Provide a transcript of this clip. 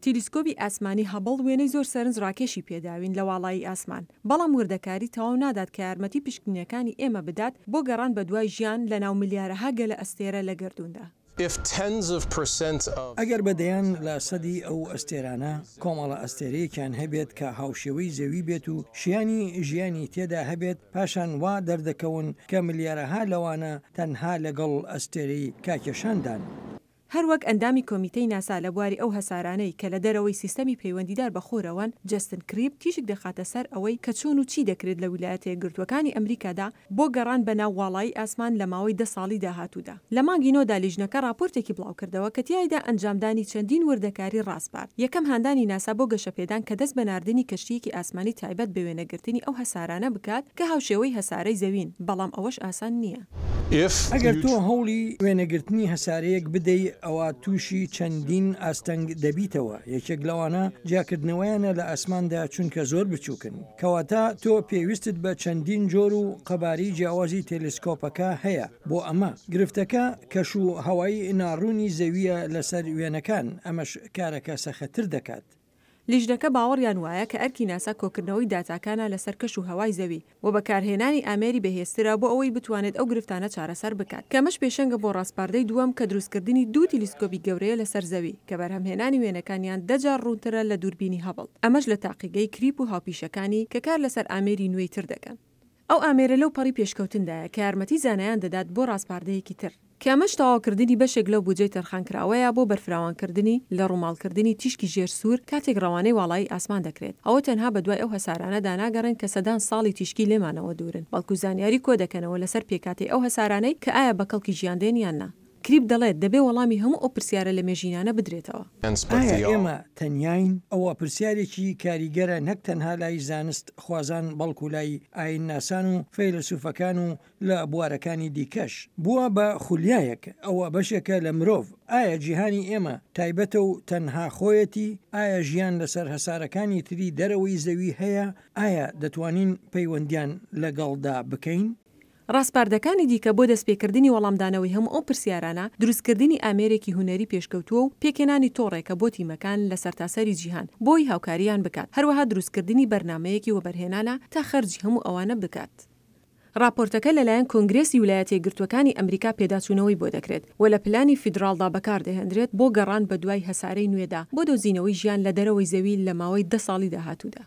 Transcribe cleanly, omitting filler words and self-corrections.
تیلیسکۆبی ئاسمانی هەبڵ وێنەی زۆر سەرنج ڕاکێشی پێداوین لە واڵایی ئاسمان، بەڵام وردەکاری تەواو نادات کە یارمەتی پشکنینەکانی ئێمە بدات بۆ گەڕان بەدوای ژیان لەناو ملیارەها گەلە ئەستێرە لە گەردووندا. ئەگەر بە دەیان لە سەدی ئەو ئەستێرانە کۆمەڵە ئەستێرەیەکیان هەبێت کە هاوشێوەی زەوی بێت و شیانی ژیانی تێدا هەبێت، پاشان وا دەردەکەون کە ملیارەها لەوانە تەنها لەگەڵ ئەستێرەی کاکێشاندان. هەروەک ئەندامی کۆمیتەی ناسا لە بواری ئەو هەسارانەی کە لە دەرەوەی سیستەمی پەیوەندیدار بە خۆرەوەن، جەستن کریپ تیشک دەخاتە سەر ئەوەی کە چۆن و چی دەکرێت لە ویلایەتە یەکگرتووەکانی ئەمریکادا بۆ گەڕان بە ناو واڵایی ئاسمان لە ماوەی دە ساڵی داهاتوودا. لە مانگی نۆ دا لیژنەکە ڕاپۆرتێکی بڵاوکردەوە کە تیایدا ئەنجامدانی چەندین وردەکاری ڕاسپارد. یەکەم هاندانی ناسا بۆ گەشەپێدان کە دەست بە ناردنی کەشتییەکی ئاسمانی تایبەت بە وێنەگرتنی ئەو هەسارانە بکات کە هاوشێوەی هەسارەی زەوین، بەڵام ئەوەش ئاسان نییە. ئەگەر تۆ هەوڵی وێنەگرتنی هەسارەیەک بدەی ئەوا تووشی چەندین ئاستەنگ دەبیتەوە، یەکێک لەوانە جیاکردنەوەیانە لە ئاسماندا چونکە زۆر بچووکن. کەواتە تۆ پێویستت بە چەندین جۆر و قەبارەی جیاوازی تێلسکۆپەکە هەیە بۆ ئەمە. گرفتەکە کەش و هەوای ناڕوونی زەوییە لەسەر وێنەکان، ئەمەش کارەکە سەخەتر دەکات. لیژنەکە باوەڕیان وایە کە ئەرکی ناسا کۆکردنەوەی داتاکانە لەسەر کەش و هەوای زەوی و بەکارهێنانی ئامێری بەهێزترە بۆ ئەوەی بتوانێت ئەو گرفتانە چارەسەر بکات کە ئەمەش پێشەنگە بۆ ڕاسپاردەی دووەم کە دروستکردنی دوو تیلیسکۆبی گەورەیە لەسەر زەوی کە بەرهەمهێنانی وێنەکانیان دە جار ڕوونترە لە دووربینی هەبڵ ئەمەش لە تاقیگەی کریپ و هاوپیشەکانی کە کار لەسەر ئامێری نوێی تر دەکەن. ئەو ئامێرە لەو پەڕی پێشکەوتندایە کە یارمەتی زانایان دەدات بۆ ڕاسپاردەیەکی تر، کە ئەمەش تەواوکردنی بەشێک لەو بودجەی تەرخانکراوەیە بۆ بەرفراوانکردنی لە ڕووماڵکردنی تیشکی ژێر سوور کاتێک ڕەوانەی واڵایی ئاسمان دەکرێت. ئەوە تەنها بەدوای ئەو هەسارانەدا ناگەڕێن کە سەدان ساڵی تیشکی لێمانەوە دوورن، بەڵکو زانیاری کۆدەکەنەوە لەسەر پێکهاتەی ئەو هەسارانەی کە ئایا بەکەڵکی ژیان دێن یان نا. کریپ دەڵێت، دەبێ وەڵامی هەموو ئەو پرسیارە لەمێژینانە بدرێتەوە. ئایا ئێمە تەنیاین؟ ئەوە پرسیارێکی کاریگەرە نەک تەنها لای زانست خوازان بەڵکو لای ئاینناسان و فەیلەسوفەکان و لە بوارەکانی دیکەش. بووە بە خولیایەک، ئەوە بەشێکە لە مرۆڤ. ئایا جیهانی ئێمە تایبەتە و تەنها خۆیەتی؟ ئایا ژیان لەسەر هەسارەکانی تری دەرەوەی زەوی هەیە؟ ئایا دەتوانین پەیوەندیان لەگەڵدا بکەین؟ ڕاسپاردەکانی دیکە بۆ دەستپێکردنی وەڵامدانەوەی هەموو ئەو پرسیارانە، دروستکردنی ئامێرێکی هونەری پێشکەوتووە و پێکهێنانی تۆڕێکە بۆ تیمەکان لە سەرتاسەری جیهان بۆی هاوکارییان بکات، هەروەها دروستکردنی بەرنامەیەکی وەبەرهێنانە تا خەرجی هەموو ئەوانە بکات. ڕاپۆرتەکە لەلایەن کۆنگرێسی ولایەتە یەکگرتووەکانی ئەمریکا پێداچوونەوەی بۆ دەکرێت و لە پلانی فیدراڵدا بەکاردەهێندرێت بۆ گەڕان بەدوای هەسارەی نوێدا بۆ دۆزینەوەی ژیان لە دەرەوەی زەوی لە ماوەی دە ساڵی داهاتوودا.